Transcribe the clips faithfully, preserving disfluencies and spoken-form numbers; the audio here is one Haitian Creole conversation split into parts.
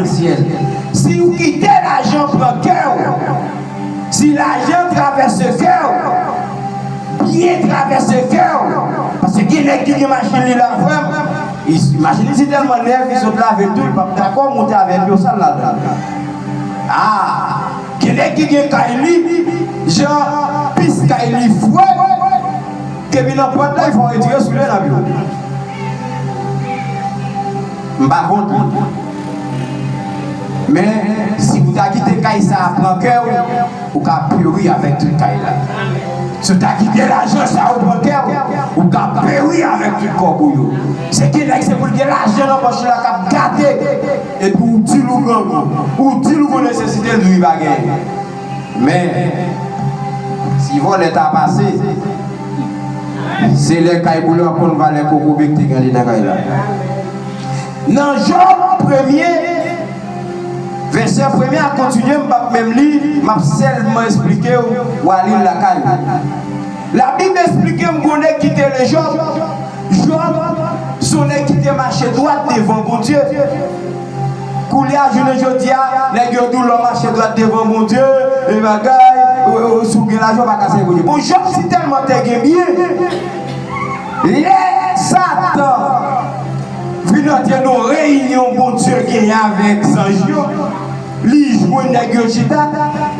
Syèl. Si w kite lajan pran kè w, si lajan travèse kè w, byen travèse kè w, paske gen nèg ki gen machin li la, frè m, i- machin li si tèlman nèf, li sot lave l tou, li p ap dakò moute avèk dlo sal ladan l. Ah, gen nèg ki gen kay li, jan pis kay li fre, depi nan pòt la, li fò retire soulye nan pye w. M pa kont li. Men, si w ta kite kay sa a pran kè w, ou ka peri avèk tout kay la. Si w ta kite lajan sa a pran kè w, ou ka peri avèk tout kòb ou yo. Se gen nèg se pou l gen lajan nan pòch la k ap gate, epi ou di l ou grangou, ou di l ou gon nesesite, l di w li pa genyen. Men, si vòlè ta pase, se lè kay pou lè w ap konn valè kokobe ki te gen andedan kay la. Nan Jòb premye, vèsè premye a kontinye, m p ap menm li, m ap sèlman esplike w, w a li l lakay ou. Labib esplike m gon nèg ki te rele Jòb. Jòb, se yon nèg ki te mache dwat devan Bondye. Koulye a, jounen jodi a, nèg yo di w lè w mache dwat devan Bondye, e bagay, ou- ou- si w gen lajan, w pa ka sèvi Bondye. Bon, Jòb si tèlman te gen byen, lè Satan vin antre nan yon reyinyon Bondye genyen avèk zanj yo, li jwenn nèg yo chita,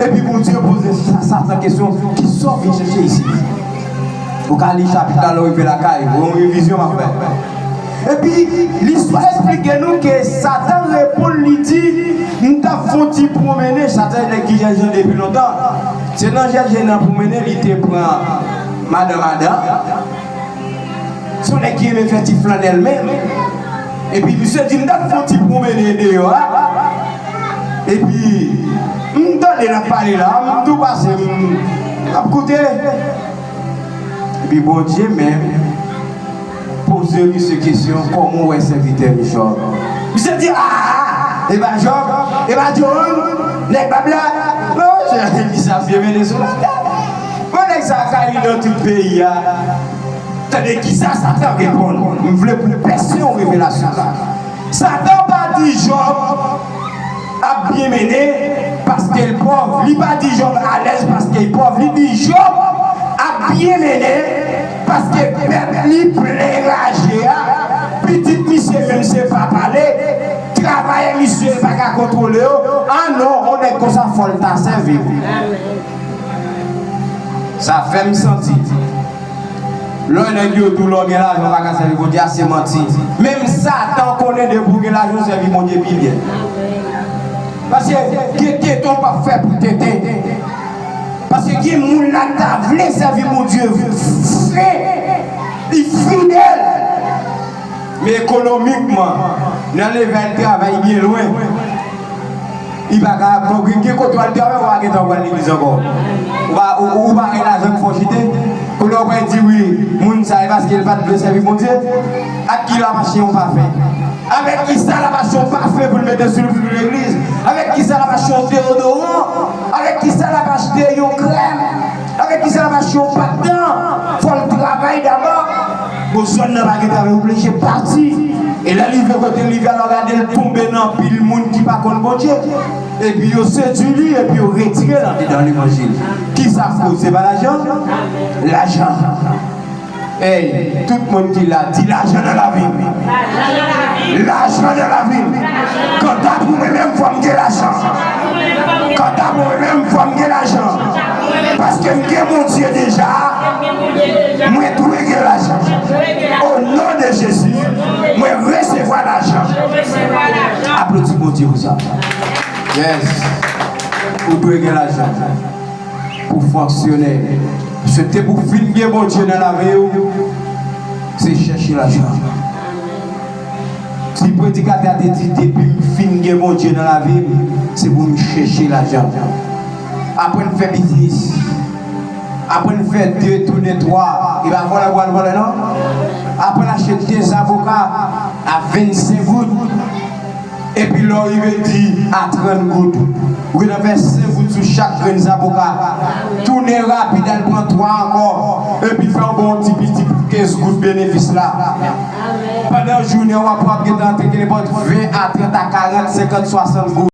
epi Bondye poze Sa- Satan kesyon, "Kisa w vin chèche isi?" Ou ka li chapit la lè w rive lakay, ou yon revizyon m ap fè. Epi, listwa esplike nou ke Satan reponn, li di, "M t ap fè yon ti pwonmennen." Satan se nèg ki jèjè depi lontan. Se nan jèjè nan pwonmennen li te pran madanm Adan. Se yon nèg ki renmen fè ti flannèl menm. Epi misye di, "M t ap fè yon ti pwonmennen deyò a. Epi, m tande l ap pale la, m tou pase, m ap koute." Epi Bondye menm poze misye kesyon, "Kòman w wè sèvitè m Jòb?" Misye di, "Ah, e pa Jòb, e pa John, nèg Bab la. Non, misye ap byen mennen sou latè. Bon, nèg sa a ka li nan tout peyi a." Tande kisa Satan reponn. M vle pou w pèse yon revelasyon la. Satan pa di Jòb ap byen mennen paske l pòv. Li pa di Jòb alèz paske l pòv. Li di Jòb ap byen mennen paske pèp li plen raje a. Pitit misye menm se pa pale. Travayè misye pa ka kontwole yo. Ah non, yon nèg konsa fò l ta sèvi. Sa fè m santi, lè nèg yo di w lè w gen lajan w pa ka sèvi Bondye, a se manti. Menm Satan konnen depi w gen lajan w sèvi Bondye pi byen. Paske gen tenten w p ap fè pou tenten. Paske gen moun la k ta vle sèvi Bondye vre, li fidèl. Men ekonomikman, nan leve al travay byen lwen, li pa ka, bon, gen, gen kote w al travay, ou pa gentan pral legliz ankò. Ou pa, ou, ou pa gen lajan k fè w chite. Kounye a ou pral di, wi, moun sa, e paske l pa t vle sèvi Bondye. Ak ki l ap achte yon pafen? Avèk kisa l ap achte yon pafen pou l mete sou l pou legliz? Avèk kisa l ap achte yon deyodoran? Avèk kisa l ap achte yon krèm? Avèk kisa l ap achte yon pat dan? Fò l travay dabò. Bon, zòn nan pa gen travay, oblije pati. E lè l rive kote l rive a, lè w gade l tonbe nan pil moun ki pa konn Bondye. Epi yo sedui li, epi yo retire l andedan levanjil. Kisa k koze pa lajan? Lajan. Ey, tout moun ki la, di, "Lajan nan lavi m. Lajan nan lavi m. Kanta pou mwen menm, fò m gen lajan. Kanta pou mwen menm, fò m gen lajan. Paske m gen Bondye deja, mwen dwe gen lajan. O non de Jezi, mwen resevwa lajan." Aplodi Bondye pou sa. Yes. Ou dwe gen lajan pou fonksyone. Paske depi w fin gen Bondye nan lavi w, se chèche lajan. Si predikatè a te di, "Depi m fin gen Bondye nan lavi m, se pou m chèche lajan." Aprann fè biznis. Aprann fè de tounen twa. E pa vòlè pou al vòlè, non. Aprann achte de zaboka a vennsenk goud. Epi lè w rive di a trant goud, ou gentan fè senk goud sou chak grenn zaboka. Tounen rapid al pran twa ankò. Epi fè w bon ti piti pou kenz goud benefis la. Pandan jounen w ap, w ap gentan antre ki nenpòt ven a trant a karant, senkant, swasant goud.